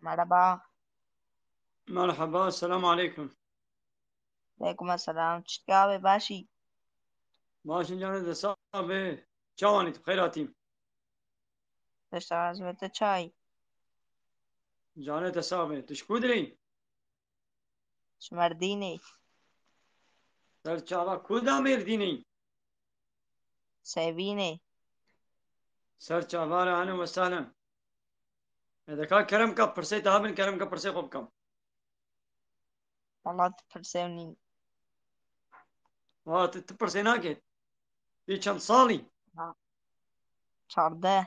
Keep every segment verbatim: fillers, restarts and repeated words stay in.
Merhaba. Merhaba, selamu aleyküm. Aleykum selam. Çi dike abi, başî? Başim canê te sax be. Çawanî tu, xeyr hatî? Beşar ez ve te çay. Canê te sax be. Tu ji ku dirê? Ji Merdînê. Ser çava ku da Mêrdînê? Sevînê. Ser çava re, ehlen ve sehlen. E, deka kerem ka pirsê te hebin, kerem ka pirsê xwe bikim. Wala tu pirsê nîn. Wala tu, tu pirsê nake. Bî çend salî? Ha. Çardeh.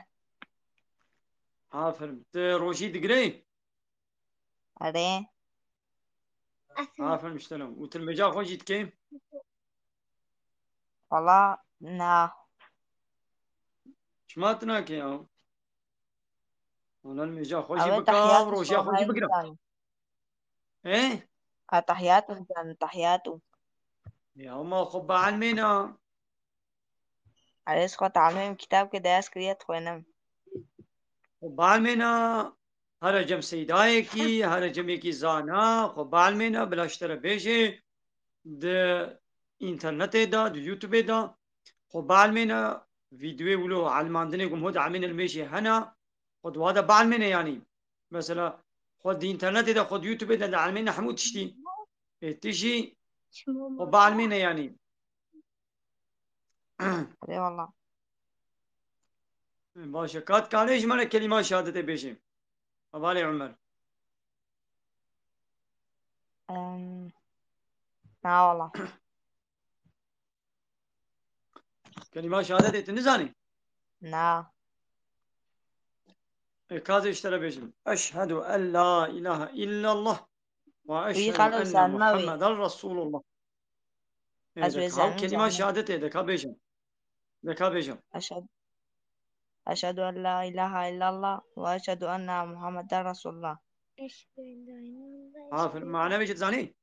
Aferin. Tu rojî digirê? Erê. Aferin işte lan. Û tu nimêja xwe jî dikê? Wala na. Çima tu nake ya? Wala nimêja xwe jî bika, rojiya xwe jî bigire. He? Etehiyatu dizanim, etehiyatu. Ya ma xwe bielmêne. Erê, xwe te'lîmê min kitab ke ders kiriye dixwînim. Xwe bielmêne, here cem seydayekî, here cem yekî zana, xwe bielmêne, bila ji te re bêje, di înternetê de, di YouTubeê de, xwe bielmêne, vîdeoyê wilo elmandinê ku min hûn dielmêne li mêjê hene, xwe di wa de bielmêne yanî. Mesela, xwe di înternetê de, xwe di YouTubeê de dielmêne hemû tiştî. Ê, tu jî xwe bielmêne yanî. Eyvallah. Baş e. Ka dikarê ji me re kelîma şehadetê bêjê? Hevalê Umer. Em, na wala. Kelîma şehadetê tu nizanî? Na. E, ka ez ji te re bêjim. Eşhedü en la ilahe illallah ve eşhedü enne Muhammeden Resulullah. E, ez de wê ka zenim kelîma şehadetê de ka bêjim. De ka bêjim. Eşhed-, eşhedü en la ilahe illallah ve eşhedü enne Muhammeden Resulullah. Aferin. Mane bêjî, dizanî?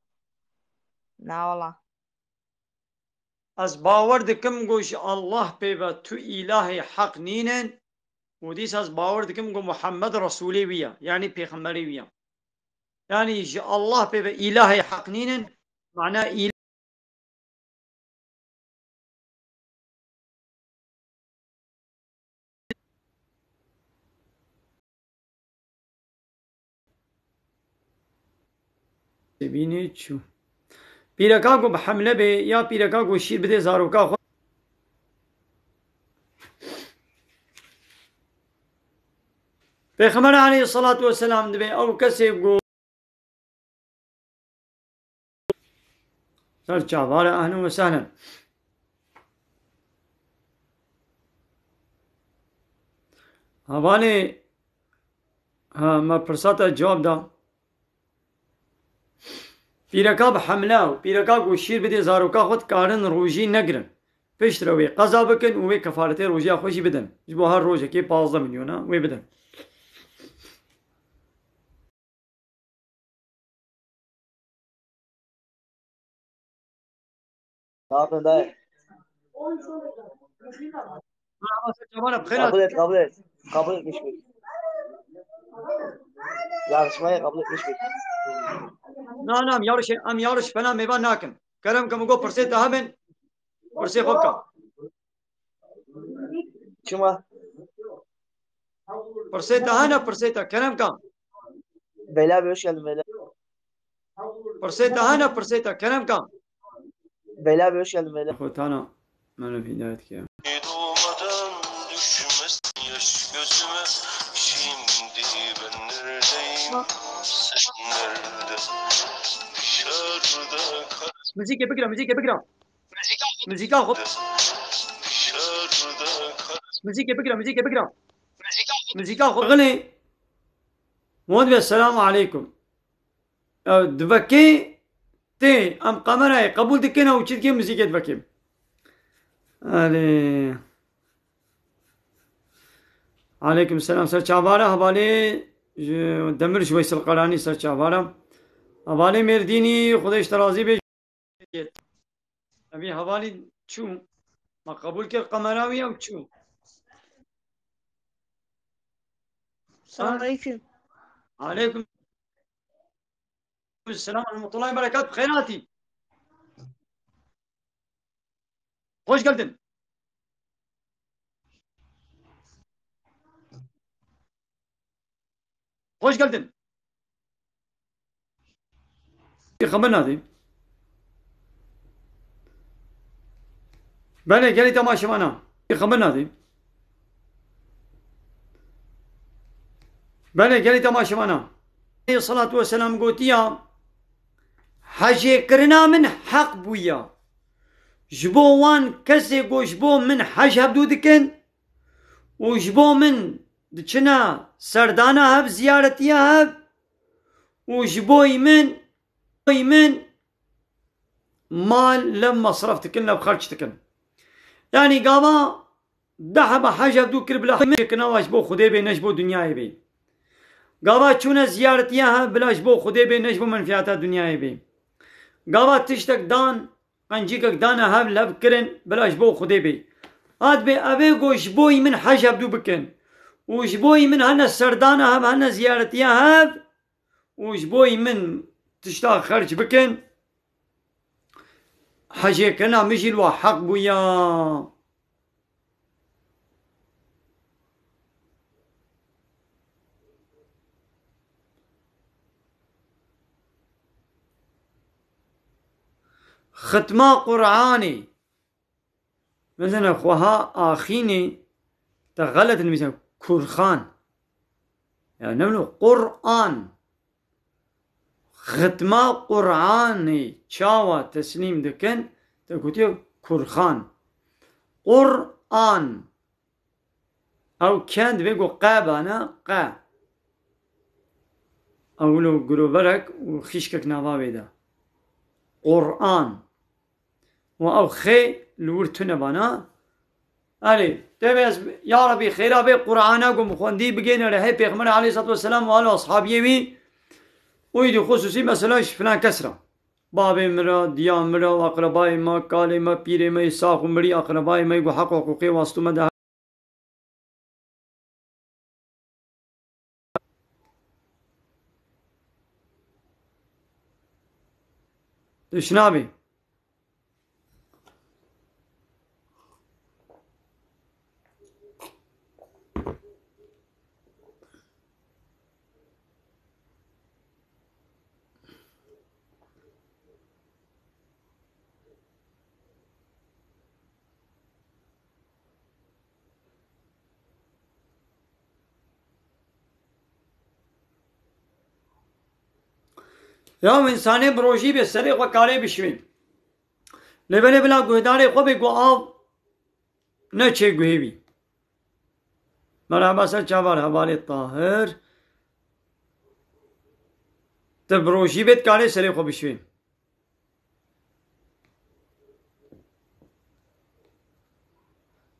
Na wala. Ez bawer dikim ku ji Allah pê ve tu îlahê heq nînin û dîsa ez bawer dikim ku Muhammed Resûlê wî ye, yanî pêxemberê wî ye. Yanî ji Allah pê ve îlahê heq nînin, mana îl- Bînî çû. Pîreka ku bi hemle bê ya pîreka ku şîr bidê zaroka xwe. Pêxember aleyhisselatu vesselam dibê ew kesê ku Ser çavare, ehlen ve sehlen. Hevalê, ha, me pirsa te cewab da. Pîreka bi hemle û pîreka ku şîr bidê zaroka xwe dikarin rojî negirin. Piştre wê qeza bikin û wê kefaretê rojiya xwe jî bidin. Ji bo her rojekê pazdeh milyona wê bidin. Ne yapıyorsun dayı? Merhaba, sen Cemal abi, xeyr. Kabul et, kabul et. Kabul etmiş bir. Yarışmayı kabul etmiş bir. Na, na, em yarış, em yarış fena mêvan nakin. Kerem ke min got pirsê te hebin, pirsê xwe bike. Çima? Pirsê te hene, pirsê te, kerem ke. Beyler abi, hoş geldin beyler. Pirsê te hene, pirsê te, kerem ke. Beyler abi, hoş geldin beyler. Xwe tana, meriv hidayet ke. Doğmadan düşmesin yaş gözüme. Şimdi ben neredeyim, sen nerede? Dışarıda kar- Muzîkê bigire, muzîkê bigire. Muzîka xwe. Muzîkê bigire, muzîkê bigire. Muzîka xwe. Xilê. Wan dibe selamu aleykum. Ew divekê tê, em kamerayê qebûl dikin, ew çi dike muzîkê divekê. Erê. Aleykum selam. Ser çavare hevalê ji Demir ji Weysel Qaranî ser çavare. Hevalê Mêrdînî, Xwedê ji te razî be. Evî hevalî çû. Ma qebûl kir kamera wî ew çû. Selam aleyküm. Aleyküm selam ve rahmetullahi ve berekatuhu. Xêr hatî. Hoş geldin. Hoş geldin. Xeber nadî. Belê, gelî temaşevana. Xeber nadî. Belê, gelî temaşevana. Aleyhissalatu vesselam gotiya, hecêkirina min heq bûya. Ji bo wan kesê ku ji bo min hec hevdû dikin û ji bo min diçine serdana hev, ziyaretiya hev û ji bo min, bo min mal lev mesref dikin, lev xerç dikin. Yanî gava deh heba hec hevdû kir bila hecêkirina wa ji bo Xwedê bê, ne ji bo dinyayê bê. Gava çûne ziyaretiya hev bila ji bo Xwedê bê, ne ji bo menfiyata dinyayê bê. Gava tiştek dan, qencîkek dane hev, lev kirin bila ji bo Xwedê bê. Hat bê evê ku ji bo min hec hevdû bikin û ji bo min hene serdana hev, hene ziyaretiya hev û ji bo min tişta xerc bikin, hecêkirina min jî li wa heq bûya. Xitma Qur'anê. Mesela xweha axînê te xelet nivîse Kurxan. Ya ne wilo Qur'an. Xitma Qur'anê çawa teslîm dikin, te gotiye Kurxan. Qur'an. Ew ken divê ku qe bana, qe. Ew wilo giroverek û xîşkek nava wê de. Qur'an. Û ew xê li wir tune bana. Erê, tevê ez, ya Rebî, xêra vê Qur'ana ku min xwendî bigêne rehê Pêxember aleyhissalatu vesselam û al ashabiyê wî. Û îdî xusûsî mesela ji filan kes re. Bavê min re, diya min re, aqrebayê me, kalê me, pîrê me yê sax û mirî, aqrebayê me yê ku heq û hiqûqê wastû me de Tişt nabê. Ya însanê bi rojî bê serê xwe karê bişwîn. Lê belê bila guhdarê xwe bê ku av neçê guhê wî. Merhaba ser çavar hevalê Tahir. Te bi rojî bê dikarê serê xwe bişwîn.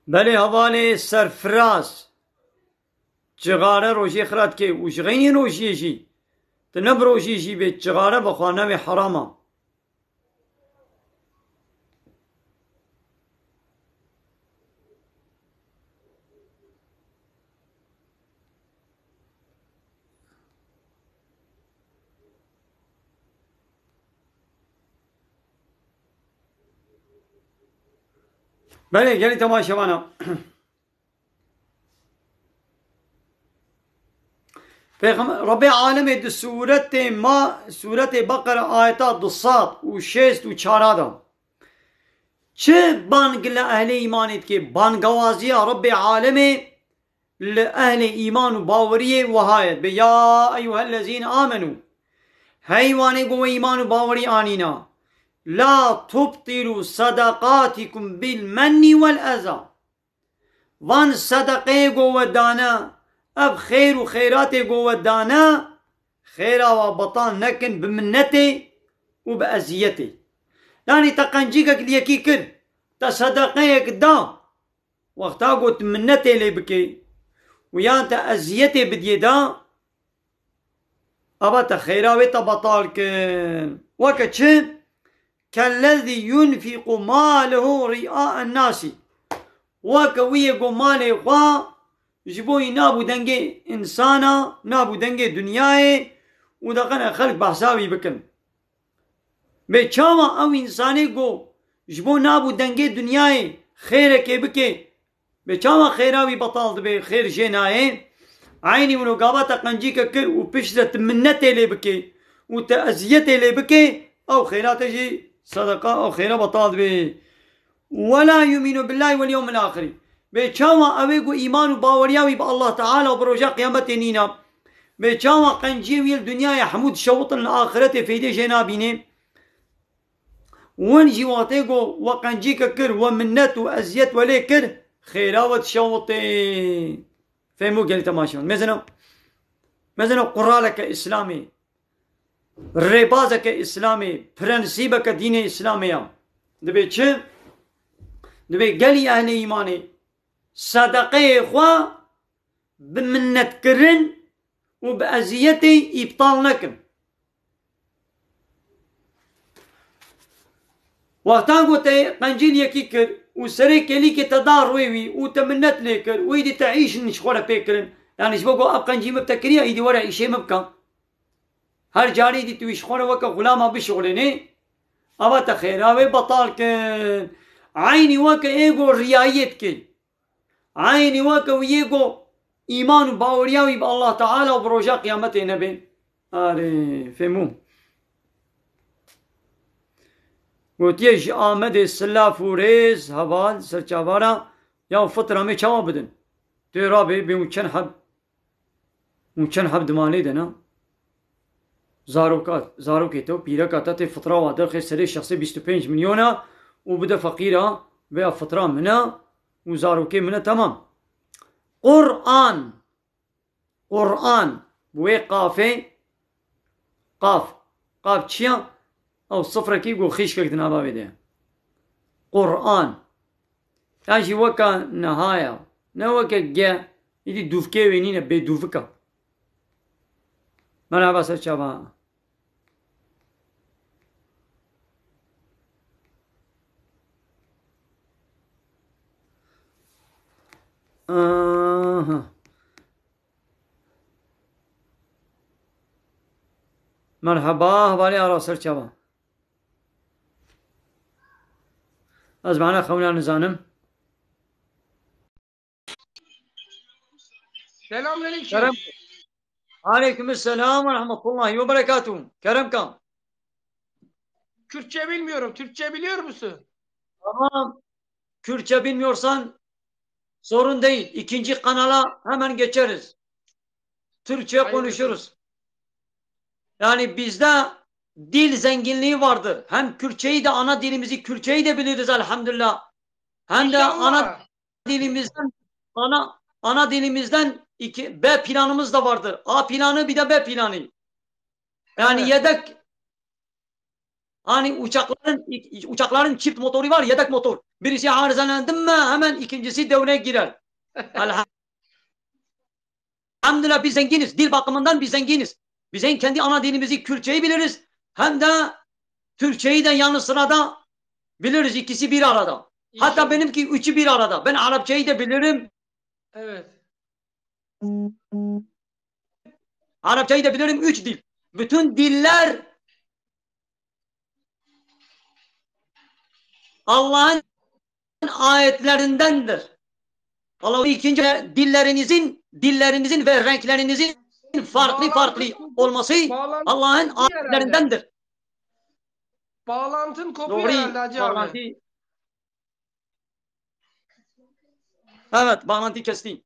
Belê hevalê Serfiraz. Cixare rojiyê xira dike û ji xeynî rojiyê jî. Tu ne bi rojî jî bê cixare vexwe navê herama. Belê, gelî temaşevana. Pêxem-, Rebê alemê di sûretê ma, sûretê Beqere ayeta du sed û şêst û çar de. Çi bang li ehlê îmanê dike? Bangewaziya Rebê alemê li ehlê îman û baweriyê wiha ye. Be ya eyyuhellezîne amenû. Hey wanê ku we îman û bawerî anîna. La tubtilû sadaqatikum bil menni wel eza. Van sedeqeyê ku we dane, ev xêr û xeyratê ku we dane, xêra we betal nekin bi minnetê û bi eziyetê. Yanî te qencîkek li yekî kir, te sedeqeyek da, wexta ku tu minnetê lê bikê û yan te eziyetê bidiyê da, ava te xeyra wê te betal kin. Weke çi? Kellezî yunfiqu malehu ri'a ennasî. Weke wî yê ku malê xwe ji bo wî nabû dengê însana, nabû dengê dinyayê û deqene xelk behsa wî bikin. Bê çawa ew însanê ku ji bo nabû dengê dinyayê xêrekê bike, bê çawa xêra wî betal dibe, xêr jê nayê? Eynî wilo gava te qencîke kir û piştre tu minnetê lê bike û te eziyetê lê bike, ew xêra te jî sedeqa, ew xêra betal dibe. Wela yumînu billahi wel yewmil axirî. Bê çawa ew ê ku îman û baweriya wî bi Allah Teala û bi roja qiyametê nîna. Bê çawa qenciyê wî li dinyayê hemû dişewitin, li axiretê feydê jê nabînê. Win jî wextê ku we qencîke kir, we minnet û eziyet we lê kir, xêra we dişewitê. Fehmû gelî temaşevan. Mezina, mezina quraleke Îslamê, rêbazeke Îslamê, prensîbeke dînê Îslamê ya. Dibê çi? Dibê gelî ehlê îmanê sedeqeyê xwe bi minnetkirin û bi eziyetê îptal nekin. Wexta ku te qencî li yekî kir û serê kêlîkê te da rûyê wî û te minnet lê kir û îdî te îş ji xwe re pê kirin, yanî ji bo ku ev qencî min bi te kiriye, îdî were îşê min bike. Her carî dî tu ji xwe re weke xulama bişuxulênê, ava te xêra wê betal kin. Eynî weke ê ku riyayiyê dikê. Eynî weke wî yê ku îman û baweriya wî bi Allah Teala û bi roja qiyametê nebe. Arê, fêmû. Gotiye ji Amedê silav û rêz, heval, serçavara, ya fitra me çawa bidin? Tê rabê bê û çend heb Û çend heb di malê de ne? Zaroka, zarokê te û pîreka te tê fitra wa derxê serê şexsê bîst û pênc milyon e û bide feqîra, vêya fitra min e û zarokê min e, temam. Quran. Quran. Bi wê qafê, qaf. Qaf çi ya? Ew sifrekî ku xîşkek di nava wê de ye. Quran. Yan jî weka niha ya. Ne weke ge, îdî dûvkê wê nîne, bêdûvik e. Merhaba, ser çava. Aha. Merhaba, hevalê Ara, ser çava. Ez mana xewna nizanim. Selamünaleyküm. Kerem. Aleyküm selam ve rahmetullahi ve berekatuhu. Kerem kan. Kürtçe bilmiyorum. Türkçe biliyor musun? Tamam. Kürtçe bilmiyorsan sorun değil. İkinci kanala hemen geçeriz. Türkçe konuşuruz. Yani bizde dil zenginliği vardır. Hem Kürtçeyi de, ana dilimizi, Kürtçeyi de biliriz elhamdülillah. Hem de ana dilimizden, ana, ana dilimizden iki, B planımız da vardır. A planı, bir de B planı. Yani yedek, hani uçakların, uçakların çift motoru var, yedek motor. Birisi arızalendi mi hemen ikincisi devreye girer. Elha- Elhamdülillah, biz zenginiz. Dil bakımından biz zenginiz. Biz hem kendi ana dilimizi, Kürtçeyi biliriz, hem de Türkçeyi de yanı sırada biliriz. İkisi bir arada. Hatta benimki üçü bir arada. Ben Arapçayı da bilirim. Evet. Arapçayı da bilirim. Üç dil. Bütün diller Allah'ın ayetlerindendir. Allah ikinci dillerinizin, dillerinizin ve renklerinizin farklı farklı olması Allah'ın ayetlerindendir. Bağlantın kopuyor herhalde Hacı abi. Bağlantı. Evet, bağlantı kesti.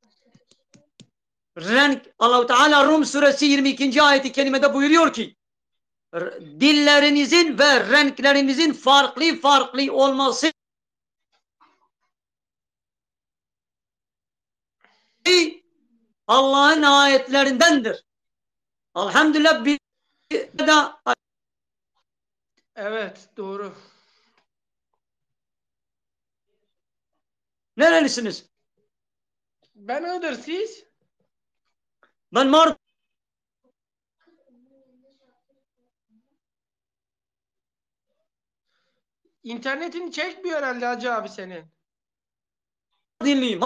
Renk, Allahu Teala Rum suresi yirmi ikinci ayeti kerimede buyuruyor ki, r-, dillerinizin ve renklerinizin farklı farklı olması Allah'ın ayetlerindendir. Elhamdülillah, bir de Evet, doğru. Nerelisiniz? Ben Iğdır, siz? Ben Mardin. İnternetin çekmiyor herhalde Hacı abi senin. Mardinliyim.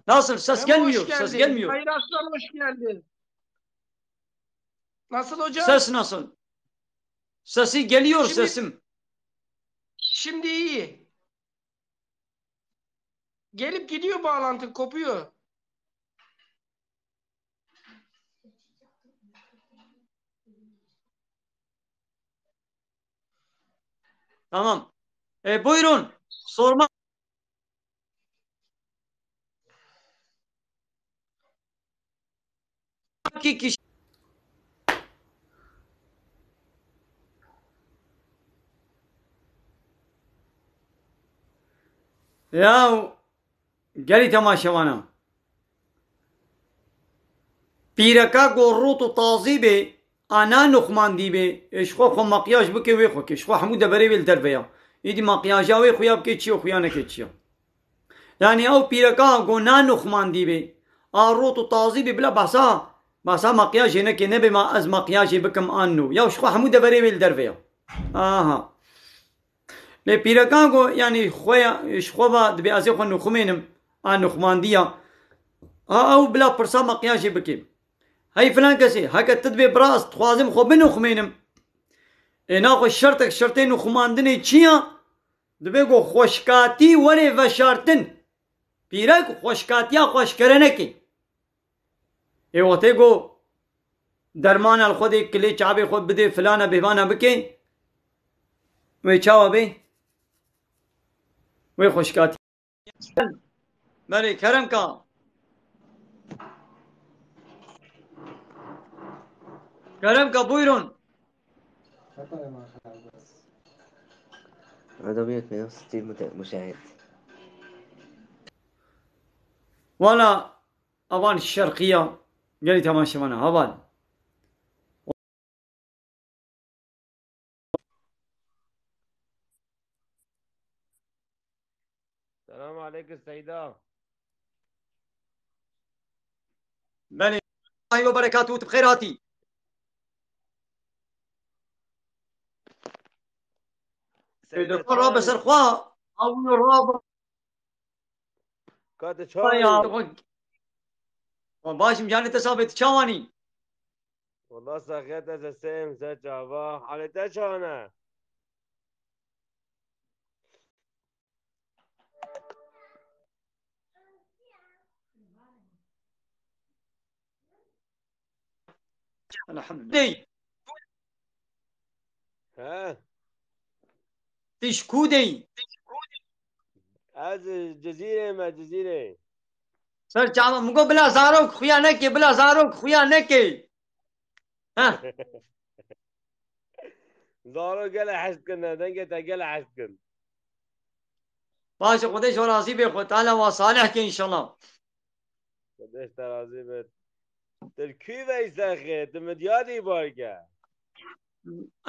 Nasıl? Ses Memo, hoş gelmiyor, ses geldin. Gelmiyor. Hayır Aslan, hoş geldin. Nasıl hocam? Ses nasıl? Sesi geliyor, şimdi sesim. Şimdi iyi. Gelip gidiyor, bağlantı kopuyor. Tamam. E, buyurun. Sorma. Ki kişi Ya gelî temaşevana. Pîreka ku rût û tazî bê, a na nuxmandî bê, ê ji xwe xwe makyaj bike wê xwe ke, ji xwe hemû deverê wê li derve ya. Êdî makyaja wê xuya bike çi yo, xuya neke çi yo. Yanî ew pîreka ku na nuxmandî bê, a rût û tazî bê, bila behsa, behsa makyajê neke, nebe ma ez makyajê bikim an nû. Ya ji xwe hemû deverê wê li derve ya. Aha. Lê pîrekan ku, yanî, xwe ya, ji xwe ve dibê ez ê xwe nuxumênim, a nuxmandiya. Ha ew bila pirsa makyajê bike. Hey filan kesê, heke tu dibê bira ez dixwazim xwe binuxumênim. Ê naxwe şertek şertê nuxumandinê çi ya? Dibê ku xweşkatî were veşartin. Pîrek xweşkatiya xweşkere neke. Ê wextê ku dermana li xwe dê, kilê çavê xwe bidê, filana bêvana bike, wê çawa bê? Wê xweşkatî. Belê, kerem ka. Kerem ka, buyurun. Adam yetmiyor, Steve Müte-, Mujahid. Wala, avan şerqiya, gelî temaşevana, haval. Selam aleykum Seyda. Belê. Ay ve berekatû, tu bi xêr hatî. Seyda, rabe ser xwe. Ew rabe. Ka tu çawa ya, yî? Baş im canê te sabê, tu çawanî? Wala saxiyet ez eseyim ser çava. Halê te çawa ne? Elhamdülillah. He? Tişkû dey. Ez Cizîrê me, Cizîrê. Ser çava, min got bila zarok xuya neke, bila zarok xuya neke. Ha. Zarok gele heşt kin, ne, dengê te gele heşt kin. Baş e, Xwedê ji we razî be, Xwe Teala we salih ke înşallah. Xwedê ji te razî be. Tu li kû veyse xê, tu min diyarî barke.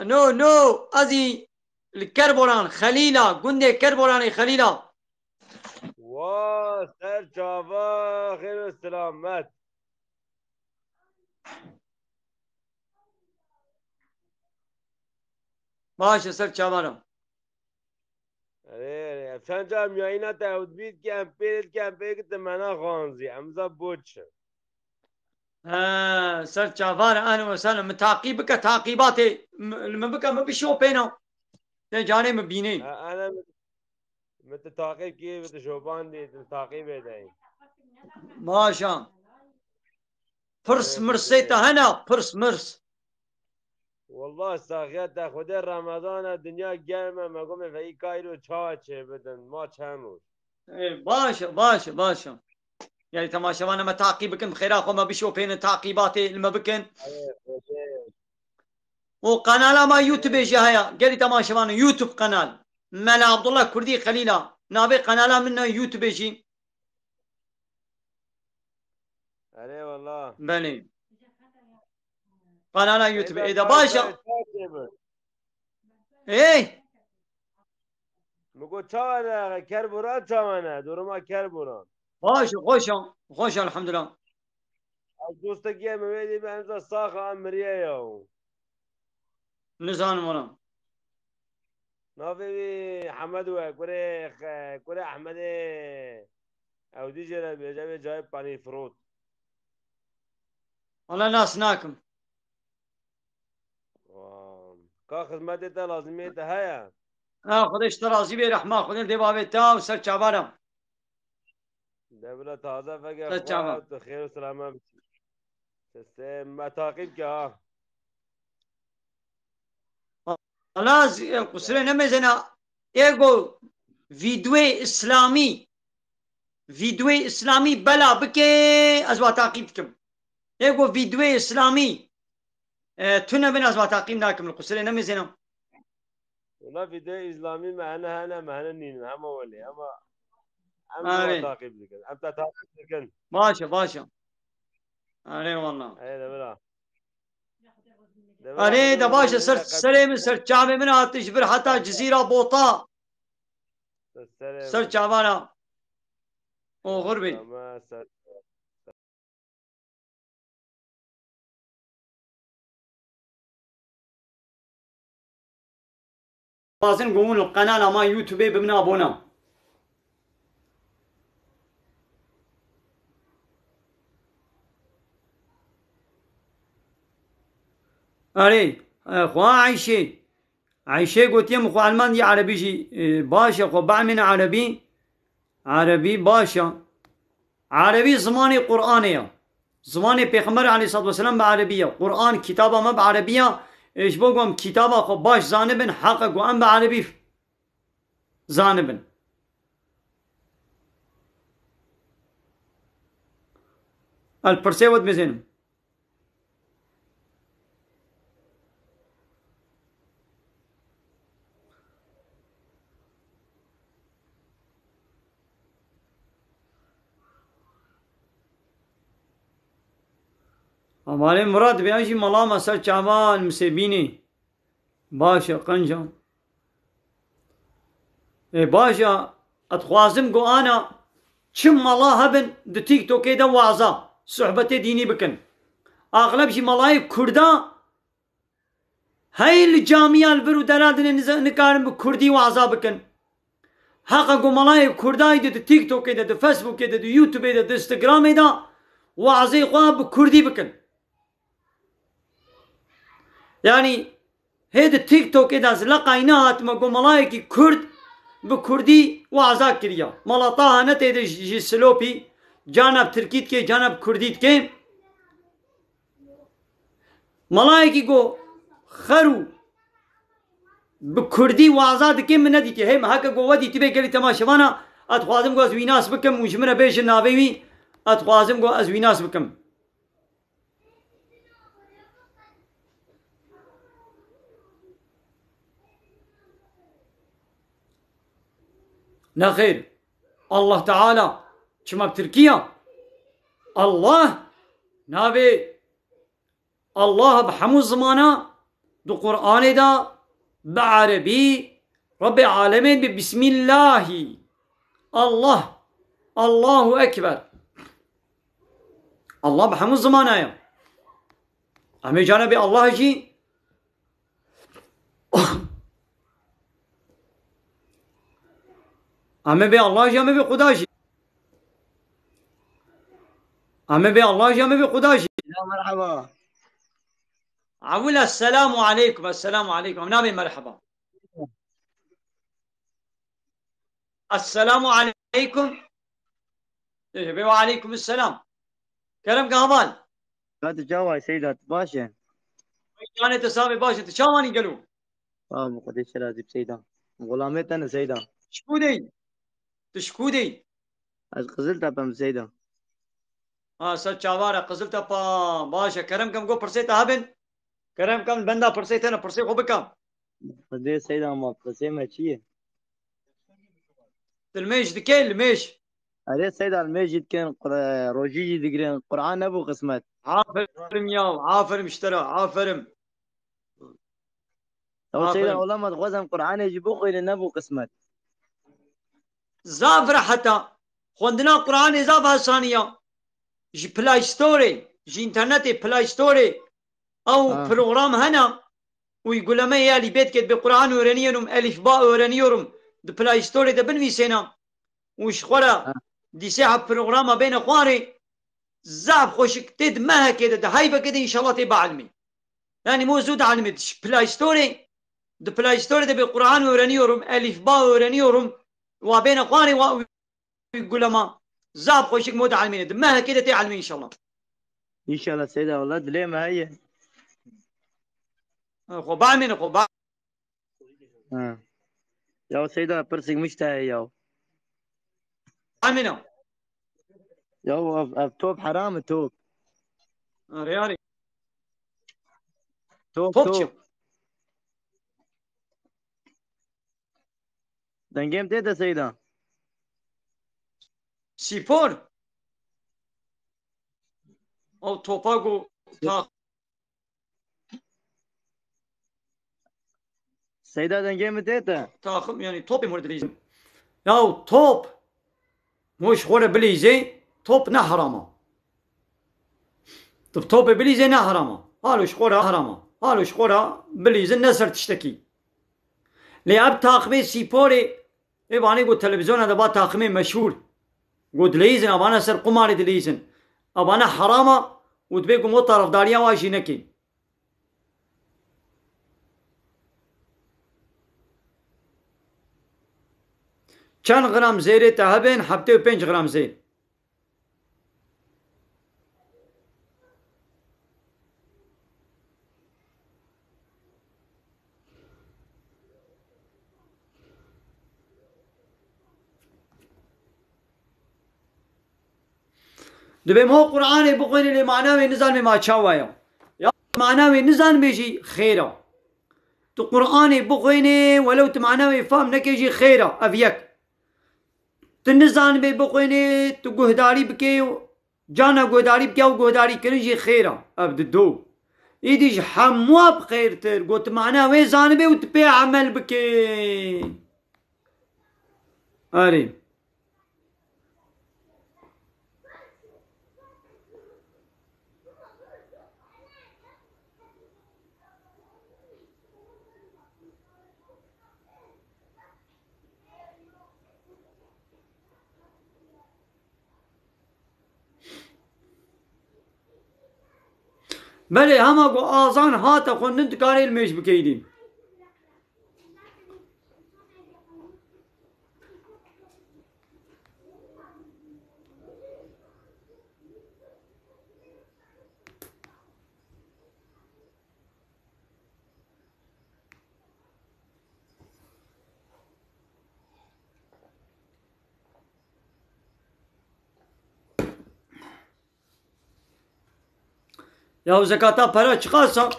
No, no, ez î li Kerboran, Xelîla, gundê Kerboranê Xelîla. Wa ser çava, xêr û selamet. Baş e, ser çava re. Erê, erê, ev çend cem yayîna te ew dibît ki em pê dikî, em pê ki te mena xanzî, em za boç. He, ser çava re, ehlen we sehlen, min taqîb bike, taqîbatê, m-, li min bike, min bişopêne. Te canê min bînê. He, ene min, min tu taqîb kî, min tu şopandî, tu taqîbê de yî. Baş e. Pirs mirsê te hene, pirs mirs. Wallah saxiya te Xwedê Remezan e, dinya germ e, me got me veyî kayro çawa çêbidin, ma çend roj. Ê, baş e, baş e, baş e. Yani temaşevanê me taqîb bikin, bi xêra xwe me bişopênin, taqîbatê li me bikin. Ê, Xwedê. Û kanala me YouTube jî heye. Gelî temaşevanê YouTube kanal. Mela Abdullah Kurdî Xelîla. Navê kanala min ne YouTube jî. Erê wala. Belê. Kanala YouTube. Ê de baş e. Ê. Min got çawa ne, Kerboran çawa ne, duruma Kerboran. Baş e, xweş e, xweş e, elhamdulillah. Ez dostekî ye, min wê dî, em za sax a, miriye ya. Nizanim wala. Navê wî Hemed we, kurê xe-, kurê Ehmedê. Ew dî jê re bêje, bê cayê panî firot. Wala nas nakim. Wan. Ka xizmetê te lazimiyê te heye? Ha, Xwedê ji te razî bê, rehma Xwedê li dê bavê te û ser çavana. Devre taze veke Ser çava. Xwe, tu xêr û selamet bî. Sesê me taqîb ke ha. Wala z-, e, qusirê nemêzena, ê go vîdyoyê îslamî, vîdyoyê îslamî bela bike, ez wa taqîb dikim. Ê go vîdyoyê îslamî, e, tune bin, ez wa taqîb nakim, li qusirê nemêzena. Wala vîdyoyê îslamî me hene hene, me hene nîn, hema welê, hema em Arê. Taqîb dikin. Em te taqîb dikin. Baş e, baş e. Arê wala. Ey de bira. Arê de baş e, ser serê min, ser çavê min hatiş vir heta Cizîra Bota. Ser çavana. Oxir bî. Dixwazin ku hûn li qenala me YouTube bibin abone. Erê, e, xwe Eyşê. Eyşê gotiye min xwe elman dî erebî jî, e, baş e, xwe bamîne erebî. Erebî baş e. Erebî zimanê Qur'anê ye. Zimanê Pêxember aleyhissalatu vesselam bi erebî ye. Qur'an, kitaba me bi erebî ye. Ê ji bo ku em kitaba xwe baş zanibin, heq e ku em bi erebî zanibin. El pirsê we dimizênim. Amalê Murat bê jî mala me ser çavan misêbînê. Baş e, qenca. Ê, baş e, ez dixwazim ku ana çi mala hebin di TikTokê de waza, sohbetê dînî bikin. Axleb jî malayê Kurda hey li camiya li vir û dera dinê nize-, nikarin bi Kurdî waza bikin. Heqa ku malayê Kurda yî di TikTokê de, di Facebookê de, di YouTubeê de, di Instagramê de wazê xwe bi Kurdî bikin. Yanî hê di TikTokê de ez leqay nehatime ku malayekî Kurd bi Kurdî waza kiriya. Mala Taha ne tê de ji, ji Silopî, cana bi Tirkî dike, cana bi Kurdî dike. Malayekî ku xer û bi Kurdî waza dike min nedîtiye. Hê heke ku we dîtibê gelî temaşevana, ez dixwazim ku ez wî nas bikim û ji min re bêjin navê wî, ez dixwazim ku ez wî nas bikim. Nexêr, Allah Teala çima bi Tirkî ya? Allah navê Allah bi hemû zimana di Qur'anê de bi erebî Rebbê alemên bi Bismillahî. Allah. Allahu Ekber. Allah bi hemû zimana ye. Em ê canebê Allah jî. Em ê bê Allah jî, em ê bê Xuda jî. Em ê bê Allah jî, em ê bê Xuda jî. Ya merhaba. Awil, esselamu aleykum, esselamu aleykum. Em nabê merhaba. Esselamu aleykum. Ê, bê we aleykum selam. Kerem ke heval. Ka tu çawa yî Seyda, tu baş e? Canê te sabê baş e. Tu çawanî gelo? Sağ ol, Xwedê şer razî bi Seyda. Xulamê te ne Seyda. Ji ku de yî? Tu ji ku de yî? Ez Qiziltepe me Seyda. Ha, ser çava re Qiziltepa. Baş e. Kerem kem go pirsê te hebin. Kerem kem benda pirsê te ne, pirsê xwe bike. Xwedê Seyda ma pirsê me çi ye? Tu limêj dikê, limêj? Erê Seyda, limêj jî dikin, Qur-, rojî jî digirin. Qur'an nebû qismet. Aferin ya, aferin ji te re, aferin. Ew Seyda, Aferin. Ola me dixwazem Qur'anê jî bixwîne, nebû qismet. Zaf rehet e. Xwendina Qur'anê zaf asanî ya. Ji Play Storeê, ji înternetê Play Storeê ew Ha. program hene. Uygulame ya Elîbêt ke bi Kur'an öğreniyorum, Elif Ba öğreniyorum. Di Play Storeê de binivîsêne. Û ji xwe re Ha. Dîsê heb programa bêne xwarê, zaf xweşik tê di mehekê de, di heybekê de înşallah tê bielmî. Yanî mo zû dielmî, di Play Storeê, di Play Storeê de bi Kur'an öğreniyorum, elifba öğreniyorum, wa bêne xwarê wa uygulama. Zaf xweşik mo dielmîne, di mehekê de tê elmî înşallah. İnşallah Seyda, Allah dilê me heye. Xwe bielmîne, xwe ba- Ha. Ya Seyda, pirsik mişte heye ya. Amîna. Ya ev, ev top heram e, top. Arê, arê. Top, top, top. Çi? Dengê min tê te Seyda? Spor. O topa ku ta- Seyda, dengê min tê te? Taxim, yani topê mor dileyzin. Ya top. Mo ji xwe re bileyzê, top ne herama. Tu topê bileyzê ne herama. Halo ji xwe re herama. Halo ji xwe re bileyzin ne ser tiştekî. Lê ev taximê sîporê, ê vanê ku televizyona de ba taximê meşhûr. Ku dileyzin, avana ser qumarê dileyzin. Avana herama û dibê ku mo tarafdariya wa jî nekê. Çend gram zêrê te hebin? Heftê û pênc gram zêr. Dibê mo Qur'anê bixwênê lê mana wê nizanibê ma çawa ya. Ya mana wê nizanibê jî xêr a. Tu Qur'anê bixwênê, welew tu mana wê fam nekê jî xêr a. Ev yek. Tu nizanibê bixwênê, tu guhdarî bikê, cana guhdarî bike û guhdarî kirin jî xêr a. Ev di do. Îdî ji hemû ev xêrtir, got mana wê zanibê û tu pê emel bikê. Erê. Belê, hema ku azan hate xwendin, dikarê ilmêj bikeydî. Ya zekata pera çiqas a?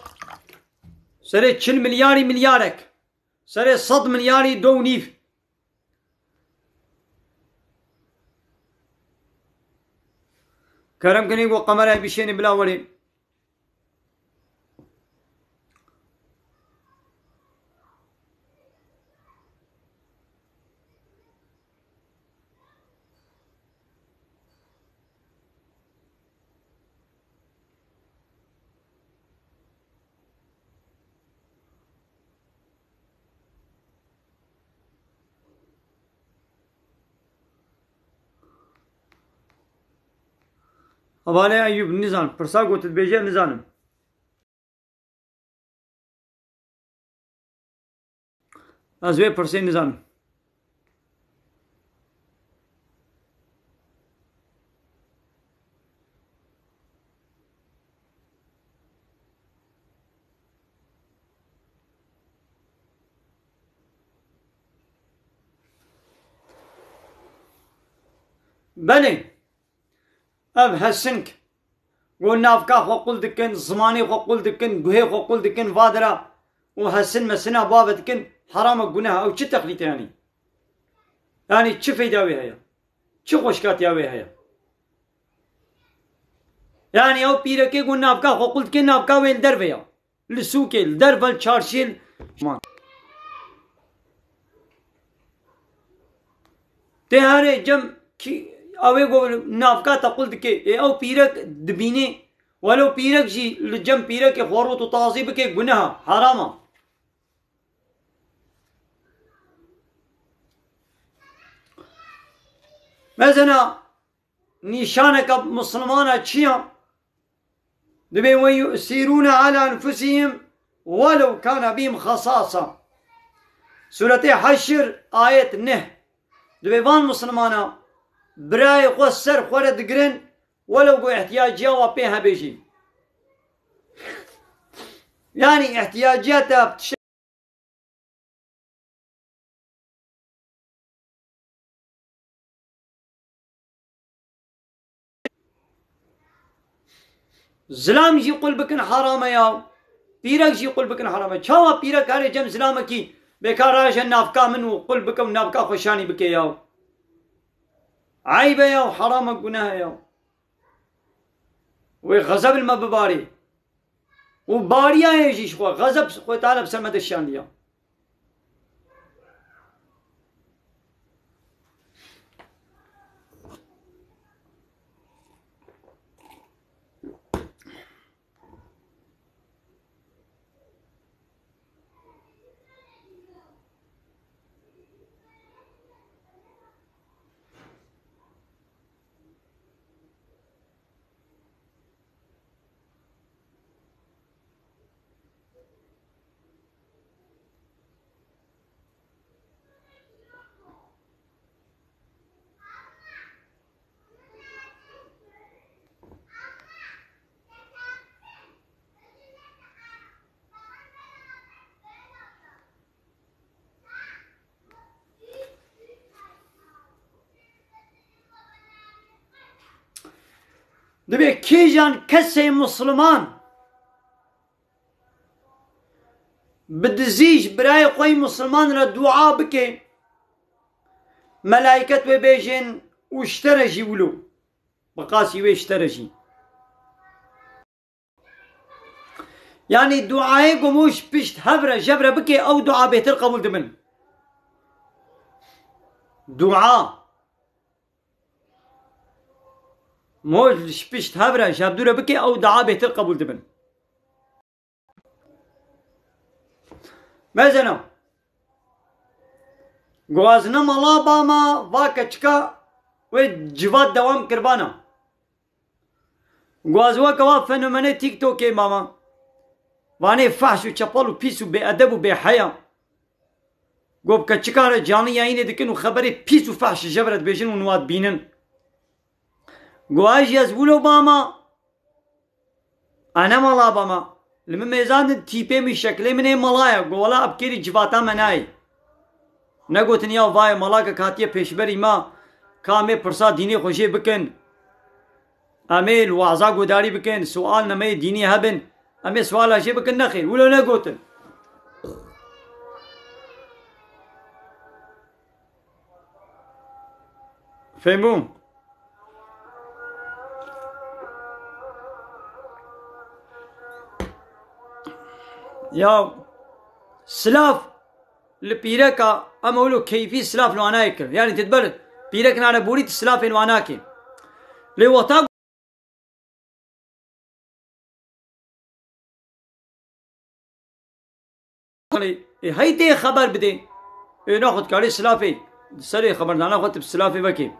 Serê çil milyarî milyarek. Serê sed milyarî do û nîv. Kerem kinê ku kamerayê bişênê bila werê. Hevalê Eyûb, nizan, pirsa ku tu dibêje, nizanim. Ez vê pirsê nizanim. Belê. Ev hesing, ku navka xwe qul dikin, zimanê xwe qul dikin, guhê xwe qul dikin, vadira û hesin mesina bave dikin, heram e, guneh e. Ew çi texlîte yanî? Yanî çi feyda wê heye? Çi xweşkatiya wê heye? Yanî ew pîrekê ku navka xwe qul dikin, navka wê li derve ya. Li sûkê, li derve, li çarşiyê, li man. Tê herê cem kî, ew ê ku navka te qul dike, ê ew pîrek dibînê, welo pîrek jî li cem pîrekê xwe rût û tazî bike, guneha, herama. Mezena nîşaneke Mislimana çi ya? Dibê "Ve yu'sirûne ala enfusihim welew kâne bihim xesasa." Sûretê Heşr, ayet neh. Dibê van Mislimana birayê xwe ser xwe re digirin, welew ku ihtiyaciya wa pê hebe jî. Yanî ihtiyaciya te bi tiştek Zilam jî qul bikin haram e ya. Pîrek jî qul bikin haram e. Çawa pîrek kare cem zilamekî bêkar raje navka min û qul bike û navka xwe şanî bike ya? Eyb e ya, haram e, guneh e ya. Wê xezeb li me bibarê. Û bariya ye jî ji xwe. Xezeb Xwedê Teala bi ser me de şandiya. Dibê kîjan kesê Misliman bi dizî ji birayê xwe yî Misliman re dua bike, melayket wê bêjin û ji te re jî wilo. Bi qasî wê ji te re jî. Yanî duayê ku ji pişt hev re, jev re bike, ew dua bêtir qebûl dibin. Dua. Mo ji pişt hev re, ji hevdû re bike, ew dua bêtir qebûl dibin. Mezena. Guazine mala bama, va keçika wê civat dewam kirbana. Guaz weke wa fenomenê TikTokê mama. Vanê fahş û çepal û pîs û bêedeb û bêheya. Got, keçika re canlı yayınê dikin û xeberê pîs û fahş ji jev re dibêjin û niha dibînin. Got, ez jî ez wilo bama. Ene mala bama. Li min mêzandin tîpê min, şeklê min ê mala ye. Got, wela ev kêrî civata me nayê. Negotin ya vayê malakek hatiye pêşberî me, ka em ê pirsa dînê xwe jê bikin. Em ê li waza guhdarî bikin, sual nemeyê dînî hebin. Em ê suala jê bikin, nexêr, wilo negotin. Fehmû? Ya silav li pîreka, em wilo keyfî silav li wana kir. Yanî tu diber pîrek nane borî, tu silavên wana kê. Lê wexta Ê, hey tê xeber bidê. Ê, naxwe dikarê silafê. Di serê xeberdana xwe tu bi silafê vekê.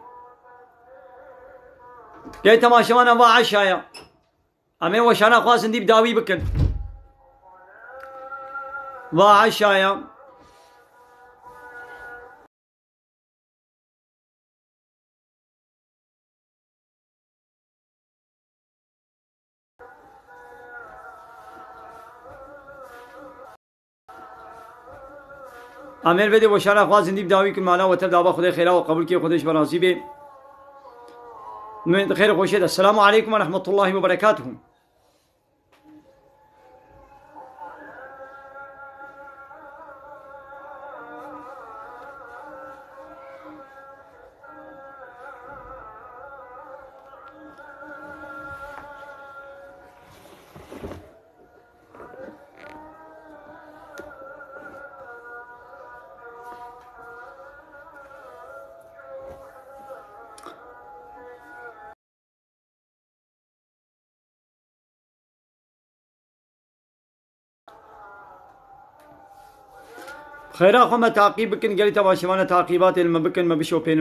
Gel temaşevana va eşaya. Em ê weşana xwe zindî bi dawî bikin. Va eşaya. Em ê li vê dê weşana xwe zindî bi dawî kin, mala we tev daba Xwedê xêra we qebûl kê, Xwedê ji we razî bê. Min xêr xweşê de. Selamu aleykum ve rahmetullahi ve berekatuhu. Xêra xwe me taqîb bikin, gelî temaşevane taqîbatê li me bikin, me bişopênin.